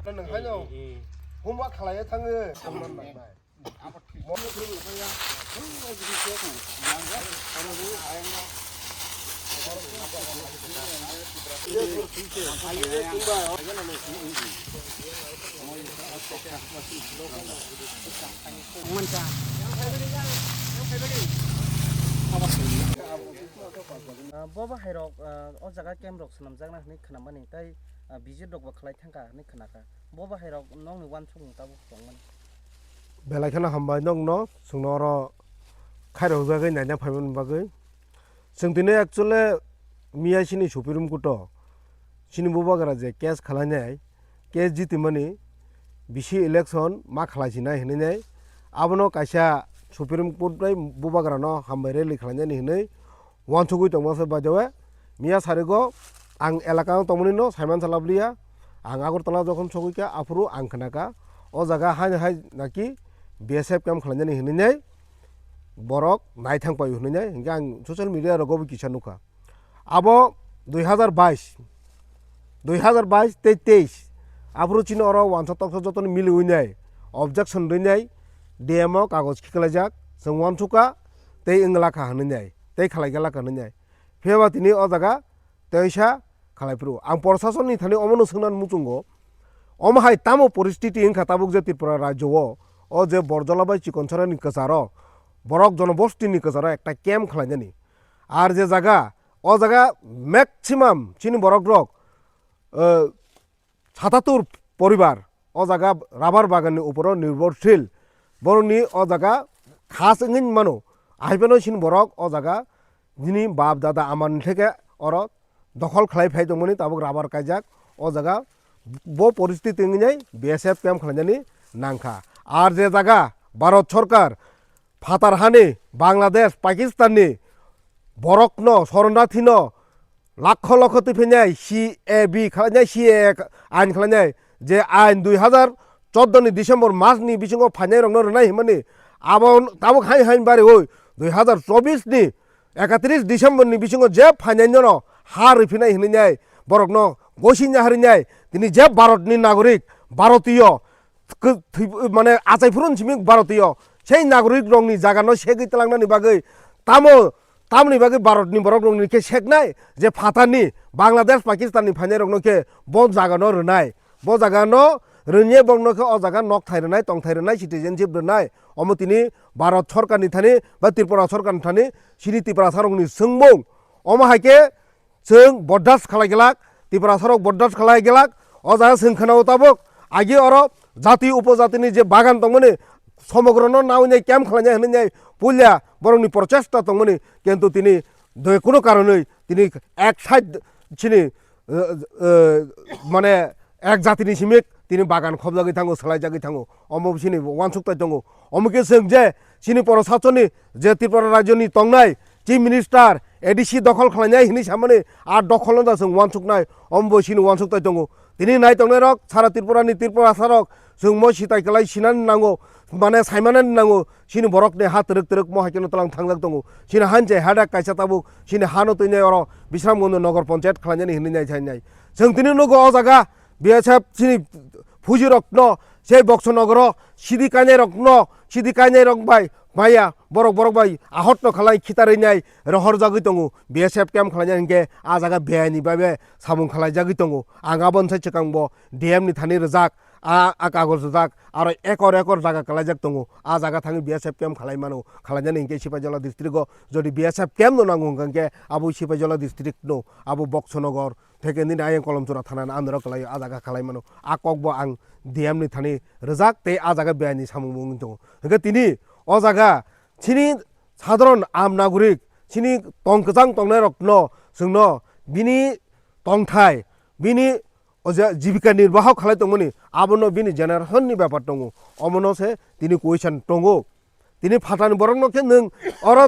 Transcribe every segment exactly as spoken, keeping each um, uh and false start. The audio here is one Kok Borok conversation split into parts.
Nang haino huma khalai thango. Ah, bo bahairok, ah, o jaga camp rok swnamjakna hwnwi khnamani, tei, ah, visit rokbo khlai thangkha hwnwi khnakha. Bo bahairok nokni uansukmung tabuk tongmani. Belai kheno hambai nokno, chwngno oro khairokjagwi naina phaimani bagwi. Chwng tini actually miya chini Supreme Court o chini bubagra je case khwlainai, case jitimani bisi election ma khlaisinai hinwi nai. Abono kaisa Supreme Court bai bubagrano hambai rally khlainani hinwi uansugwi tongma se by the way. Miya sarigo ang elaka o tongmani no saiman salap liya. Ang Agartala jokhon sogwi kha aphuru ang khna kha o jaga haino hai naki B S F camp khlainani hinwi nai borok naithang paio hinwi nai. Hinkhe ang social media rogo bo kisa nukha. Abo dui hazar bais, dui hazar bais tei teis, aphuru chini oro uansuk toksa jotoni miliwi nai, objection rwi nai, D M o kagoj khiklaijak, chwng uansukha tei wngla kha hinwi nai, tei khalai gala kha hinwi nai. Phiya ba tini o jaga teisa khalai phuru. Ang proshasonni thani omono swngnani muchungo, omo hai tamo poristiti wngkha tabuk je Tripura rajyo o, o je Borjola bai Chikonsorani kwcharo, borok jonobostini kwcharo ekta camp khlainani. Ar je jaga, o jaga maximum chini borok rok, eh, satatur poribar o jaga rubber bagan ni uporo nirbhorshil. Borok ni o jaga khas wngwi mano. Ahai phano chini borok o jaga nini bap dada amani theke oro dokhol khlai phai tongmani tabuk rubber kaijak. O jaga bo poristiti wngwi nai B S F camp khlainani nangkha. Ar je jaga Bharat Sorkar phatar hani Bangladesh, Pakistan ni borok no, soronarthi no lakho lakho twi phainai C A B khlainai, C A A ain khlainai, je ain dui hazar chordo ni December mas ni bisingo phainai rok no rwnai hinmani, abo tabuk hai hai bariwi dui hazar chobis ni ekatris December ni bisingo je phainai no ha rwphinai hinwi nai borok no gosi nahari nai tini je Bharat ni nagorik, Bharatiyo, kw-, thwi-, mane achai phuru simi Bharatiyo sei nagorik rokni jaga no segwi twlangnani bagwi tamo, tamoni bagwi Bharat ni borok rokni khe seknai je phatarni Bangladesh, Pakistan ni phainai rokno khe bo jaga no rwnai, bo jaga no rwngye borokno khe o jaga nokthai rwnai, tongthai rwnai, citizenship rwnai, omo tini Bharat Sorkar ni thani ba Tripura Sorkar ni thani chini Tiprasa rokni swngmung. Omo hai khe chwng bordas khlai glak, Tiprasa rok bordas khlai glak. O jaga chwng khwnao tabuk agi oro jati upojatini je bagan tongmani somogrono naui nai camp khlainai hinwi nai puila borokni prochesta tongmani, kintu tini je kuno karonwi tini ek side chini, eh, eh, mane ek jatini simik tini bagan khobjagwi thango, swlaijagwi thango, omo chini uansuk tai tongo. Omo khe chwng je chini proshasonni je Tripura rajyoni tongnai Chief Minister, A D C dokhol khlainai hinwi samani, a dokholno da chwng uansuknai, omo bo chini uansuk tai tongo. Tini nai tongnai rok, sara Tripura ni Tripurasa rok, chwng mo sitai kwlai sinani nango, mane saimanani nango, chini borok ni ha twrwk twrwk mo hai kheno twlang thangjak tongo. Chini han je hadak kaisa tabuk, chini hano twinai oro Bisramganj Nagar Panchayat khlainani hinwi nai sai nai. Chwng tini nugo o jaga, B S F chini phuji rokno, sei Boksonogoro sidi kainai rokno, sidi kainai rok bai maya, borok, borok bai ahotno khalai khitarwi nai rohorjagwi tongo, B S F camp khlainai hinkhe a jaga beyani babe samung khlaijagwi tongo. Ang aboni sai swkang bo D M ni thani rwjak, a, a kagoj rwjak, aro ekor ekor jaga kwlaijak tongo. A jaga thangwi B S F camp khalai mano, khlainani hinkhe Sipaijola district o jodi B S F camp no nango hwnkha hinkhe abo Sipaijola district no, abo Boksonogor, theke nini ayang Kolomchura thana ni andro kwlaio, a jaga khalai mano. A kok bo ang D M ni thani rwjak tei a jaga beyani samung bo wngwi tongo. Hinkhe tini o jaga chini sadharon aam nagorik, chini tong kwchang tongnai rokno chwngno bini tongthai, bini o je jibika nirbahok khalai tongmani, abono bini generation ni bepar tongo, omono se tini question tongo. Tini phatani borokno khe nwng oro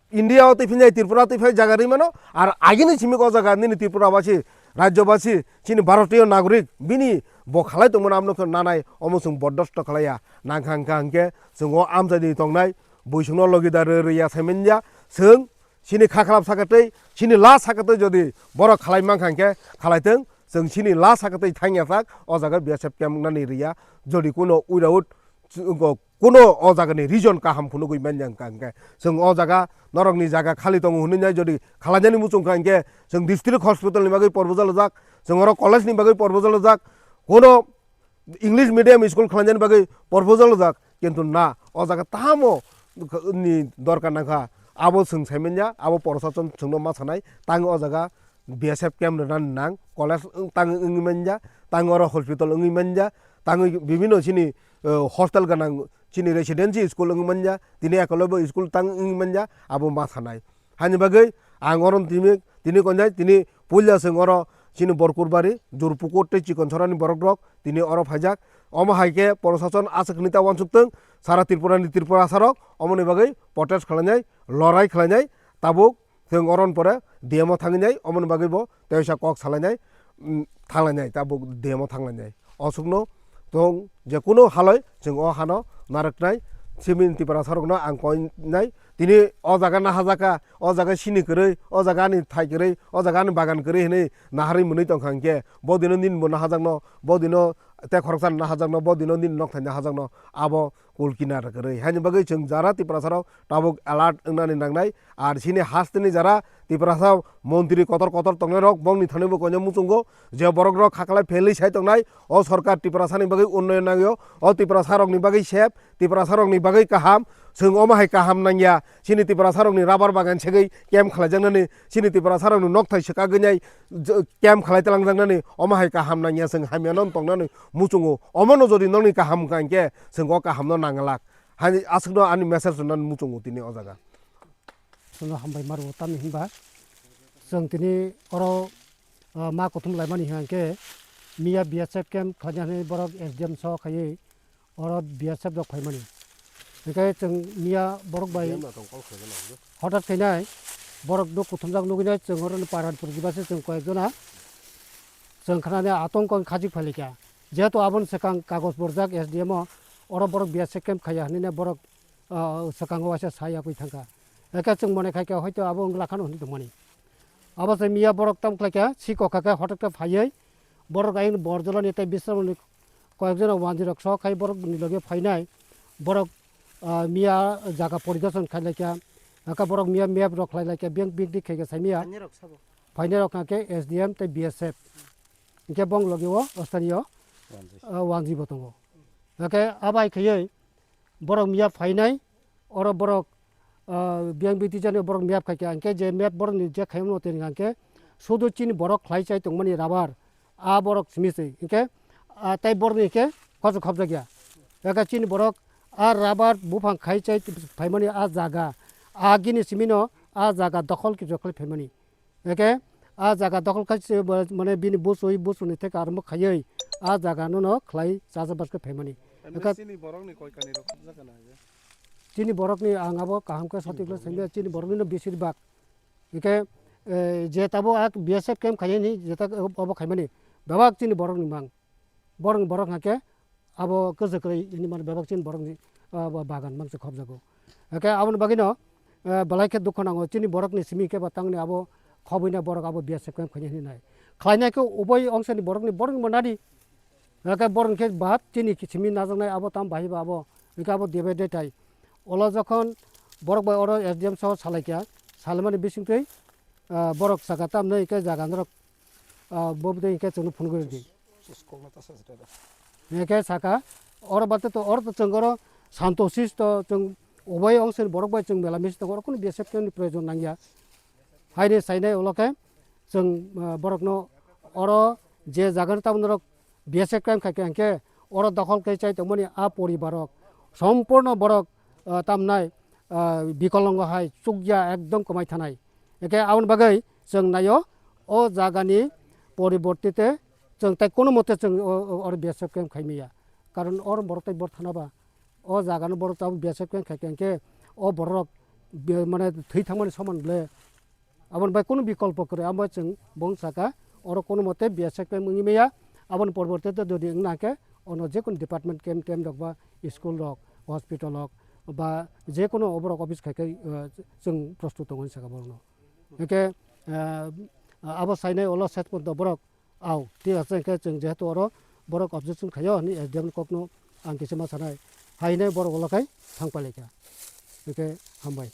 India o twi phinai, Tripura twi phai jaga rwi mano, ar agini simi o jaga nini Tripura basi, rajyo basi, chini Bharatiyo nagorik, bini bo khalai tongmani abono khe nanai, omo chwng bordosto khlaiya. Nangkha hwnkha hinkhe chwng o amchaini tongnai, buisongno logi da rw rwya saimanliya, chwng chini kha khlap sakatwi, chini la sakatwi jodi borok khalai mankha hinkhe khalai tong, Chwng chini la sakatwi thangya sak, o jaga B S F camp wngnani rwya, jodi kuno without, kuno o jagani reason kaham phunugwi manya wngkha hwnkhe, chwng o jaga norokni jaga khali tongo hwnwi nai jodi khalainani muchung kha hwnkhe, chwng district hospital ni bagwi proposal rijak, chwng oro college ni bagwi proposal rijak, kuno English medium school khwlainani bagwi proposal rijak, kintu na, o jaga tamo ni dorkar nangkha, abo chwng saimanya, abo prosason chwngno ma sanai, tang o jaga B S F camp rwna nang, college tang wngwi manya, tang oro hospital wngwi manya, tang bibino chini, eh, hostel gwnang chini residency school wngwi manya, tini ekolobo school tang wngwi manya, abo ma sanai. Hani bagwi ang oro tini, tini konjai, tini puila chwng oro chini Borkurbari, Jurpukur tei Chikonsorani borok rok tini oro phaijak. Omo hai khe prosason aswk hwnwi ta uansuk thung, sara Tripura ni Tripura asarok omoni bagwi protest khlainai, lorai khlainai, tabuk chwng oron pore D M o thangwi nai, omoni bagwi bo teisa kok salainai, mm, thanglainai, tabuk D M o thanglainai. Osukno tong je kuno haloi chwng o hano narwknai, simi Tiprasa rokno ang koinai. Tini o jaga nahajaka, o jaga sini kwrwi, o jaga ani thai kwrwi, o jaga ani bagan kwrwi hinwi naharwi mwnwi tongkha hwnkhe, bo dino nini bo nahajakno, bo dino tei khoroksa nahajakno, bo dino nini nokthai nahajakno, abo kul kinar kwrwi. Haini bagwi chwng jara Tiprasa rok tabuk alert wngnani nangnai. Ar chini hasteni jara Tiprasa montri kotor kotor tongnai rok bongni thani bo koino muchungo je borok rok khaklai phelwi sai tongnai. O sorkar Tiprasa ni bagwi unnoyon nangyo, o Tiprasa rokni bagwi sep, Tiprasa rokni bagwi kaham. Chwng omo hai kaham nangya, chini Tiprasa rokni rubber bagan segwi camp khlaijaknani, chini Tiprasa rokni nokthai swkagwi nai, j-, camp khlai talangjaknani, omo hai kaham nangya, chwng hamya no tongnani muchungo. Omo no jodi nokni kaham wngkha hwnkhe, chwng o kaham no nanglak. Hani aswkno ani message rwnani muchungo tini o jaga. Chwngno hambai ma rwo, tamni hinba chwng tini oro, ah, ma kuthum laimani hwnkhe miya B S F camp khlaina hinwi borok S D M so khaiwi oro B S F rok phaimani. Hwnkhe chwng miya borok bai hotat khainai borok nuk kuthumjak nugwi nai chwng oro ni Paranpur jiba se chwng koyek jona chwng khnani atongko khajik phailikha. Jehetu aboni swkang kagoj borjak S D M o, oro borok B S F camp khaiya hinwi borok, ah, swkango waisa sa yapwi thangkha. Hwnkhe chwng mone khaikhe hoito abo wngla khano hinwi tongmani. Abo se miya borok tamo khlaikha, si kokha khe hotok khe phaiwi borok ayang borjolani tei bisramni koyekjona wanjwi rok sok khai borok ni loge phainai. Borok, ah, miya jaga poridoson khailai kha. Hwnkhe borok miya map rok khlai lai kha, beng beng dik khai khe sai miya. Phainai rok sabo. Phainai rok hwnkhe S D M tei B S F. Hwnkhe bong loge o ostani o, ah, wanjwi bo tongo. Hwnkhe abai khaiwi borok miya phainai, oro borok, ah, biyang biti jani borok map khaikha, hwnkhe je map borokni je khaimano tei hwnkhe sudu chini borok khlai chai tongmani rubber, a borok simi se, hwnkhe, ah, tei borokni hwnkhe kochok khopjak ya. Hwnkhe chini borok a rubber buphang khai chai phaimani a jaga, a gini simino a jaga dokhol kichok khlai phaimani. Hwnkhe a jaga dokhol khai se bo, mane bini bosoi, bosoni theke arombo khaiwi a jaga no no khlai chajakbas khe phaimani. Hwnkhe chini borokni koi kani rok khobjak kana je? Chini borokni ang abo kaham khe sotik le saimya, chini borokni no besir bak. Hwnkhe, eh, je tabo a B S F camp khainani je ta obo khaimani. Bebak chini borokni mang. Borok, borok hwnkhe abo kwchwk kwrwi hinwi mano bebak chini borokni, ah, ba-, bagan mangsa khopjago. Hwnkhe aboni bagwino, ah, belai khe dukho nango chini borokni simi khe ba tangni abo khobwina borok abo B S F camp khainai hinwi nai. Khlainai khe uboi ongsani borokni, borokni bo nadi. Hwnkhe borokni khe bahat chini simi najaknai abo tamo bahai ba abo. Hwnkhe abo divided hai. Olo jokhon borok bai oro S D M soho salaikha, salamani bisingtwi, ah, borok saka tamni hwnkhe jaga norok, ah, bo bwtwi hwnkhe chwngno phunugwi rwdi. Hwnkhe saka, oro bate to, oro to chwng oro santo sisto chwng ubai ongsoni borok bai chwng mela misi tongo, oro kunu B S F ni proyojon nangya. Haini sainai ulo khe chwng, ah, borokno oro je jaga no tabuk norok B S F camp khai khe hwnkhe oro dokhol khe chai tongmani a poribar rok sompurno borok, ah, tamnai, ah, bikolongo hai chukya ekdom kwmai thanai. Hwnkhe aboni bagwi chwng naio o jagani poribortite chwng tai kono mote chwng o, o, oro B S F camp khai maya. Karon oro borok tai bor thana ba o jagano borok tabuk B S F camp khai khe hwnkhe o borok be-, mane thwi thangmani soman ble. Aboni bai kunu bikolpo kwrwi, amo chwng bong saka, oro kono mote B S F camp wngwi maya, aboni poriborte to jodi wngna khe ono jekunu department camp, camp rok ba school rok, hospital rok ba jekunu oborok office khai khai, eh, chwng prostut tongo hinwi saka borokno. Hwnkhe, eh, abo sainai ulo ses porjonto borok Au, thik ase, hwnkhe chwng jehetu oro borok objection khaio, hwnwi S D M ni kokno ang kisa ma sanai. Haino borok ulo khai thang pailai kha. Hwnkhe hambai.